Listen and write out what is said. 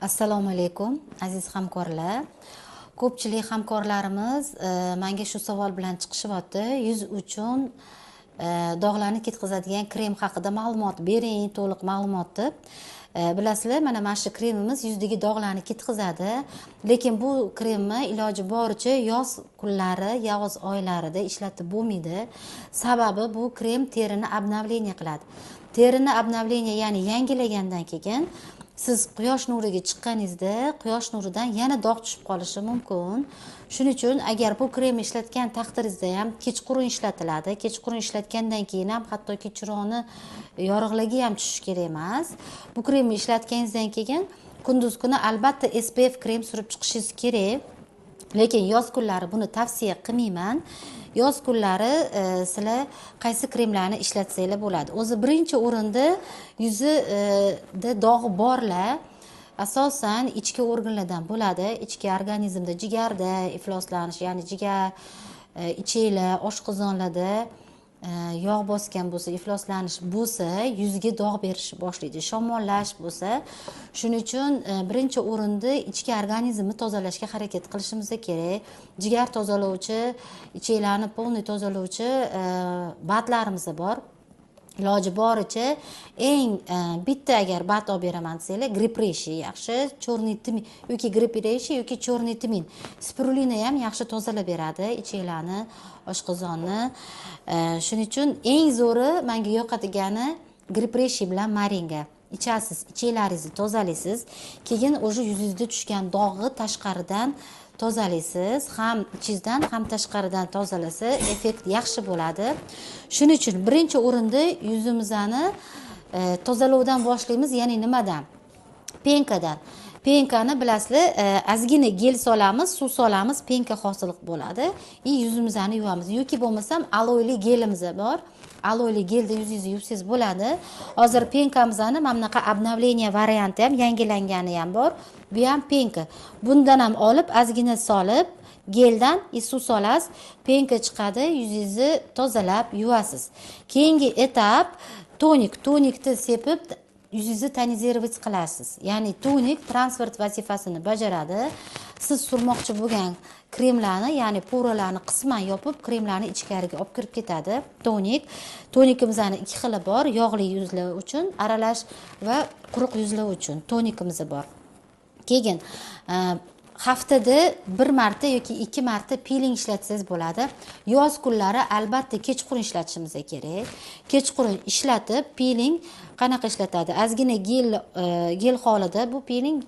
Assalomu alaykum, aziz hamkorlar. Ko'pchilik hamkorlarimiz menga shu savol bilan chiqishyapti. Yuz uchun dog'larni ketqizadigan krem haqida ma'lumot bering, to'liq ma'lumot deb. Bilasizlar, mana shu kremimiz yuzdagi dog'larni ketqizadi. Lekin bu kremni iloji boricha yoz kunlari, yoz oylarida ishlatib bo'lmaydi. Sababi bu krem terini обновление qiladi. Terini обновление, ya'ni yangilagandan keyin siz quyosh nuriga chiqqaningizda quyosh nuridan yana dog' tushib qolishi mumkin. Shuning uchun agar bu kremni ishlatgan taqdiringizda ham kechqurun ishlatiladi. Kechqurun ishlatgandan keyin ham hattoki chiroqni yorug'ligi ham tushishi kerak emas. Bu kremni ishlatganingizdan keyin kunduz kuni albatta SPF krem surib chiqishingiz kerak. Lekin yoz kunlari buni tavsiya qilmayman. Yoz kunlari sizlar qaysi kremlarni ishlatsanglar bo'ladi. O'zi birinchi o'rinda yuzida dog'i borlar asosan ichki organlardan bo'ladi. Ichki organizmda, jigarda ifloslanish, ya'ni jigar, ichaklar, oshqozonlarda yog' bosgan bo'lsa, ifloslanish bo'lsa, yuzga dog' berishni boshlaydi. Shamollash bo'lsa, shuning uchun birinchi o'rinda ichki organizmni tozalashga harakat qilishimiz kerak. Jigar tozalovchi, ichaklarni polniy tozalovchi badlarimiz bor. Iloji boricha eng bitta agar bad olib beraman desanglar, Gripreshi yaxshi, черный тмин yoki Gripreshi yoki черный тмин. Spirulina ham yaxshi tozalab beradi ichaklarni, oshqozonni. Shuning uchun eng zo'ri menga yoqadigani Gripreshi bilan moringa. Ichasiz, ichaklaringizni tozalaysiz, keyin o'sha yuzingizda tushgan dog'i tashqaridan tozalaysiz, ham ichingizdan ham tashqaridan tozalasa effekt yaxshi bo'ladi. Shuning uchun birinchi o'rinda yuzimizni tozalovdan boshlaymiz, ya'ni nimadan? Penkadan. Penkani bilasizlar, ozgina gel solamiz, suv solamiz, penka hosil bo'ladi. И yuzimizni yuvamiz. Yoki bo'lmasam aloyli gelimiz bor. Aloyli gelda yuzingizni yuvsangiz bo'ladi. Hozir penkamizni mana bunaqa обновление varianti ham, yangilangani ham bor. Bu ham penka. Bundan ham olib ozgina solib, geldan suv solasiz, penka chiqadi, yuzingizni tozalab yuvasiz. Keyingi etap tonik. Tonikni sepib yuzingizni тонизировать qilasiz. Ya'ni tonik transport vazifasini bajaradi. Siz surmoqchi bo'lgan kremlarni, ya'ni poralarni qisman yopib, kremlarni ichkariga olib kirib ketadi. Tonik. Tonikimizning ikki xili bor, yog'li yuzlar uchun aralash va quruq yuzlar uchun tonikimiz bor. Keyin haftada bir marta yoki ikki marta piling ishlatsangiz bo'ladi. Yoz kunlari albatta kechqurun ishlatishimiz kerak. Kechqurun ishlatib, piling qanaqa ishlatadi? Ozgina gel holida bu piling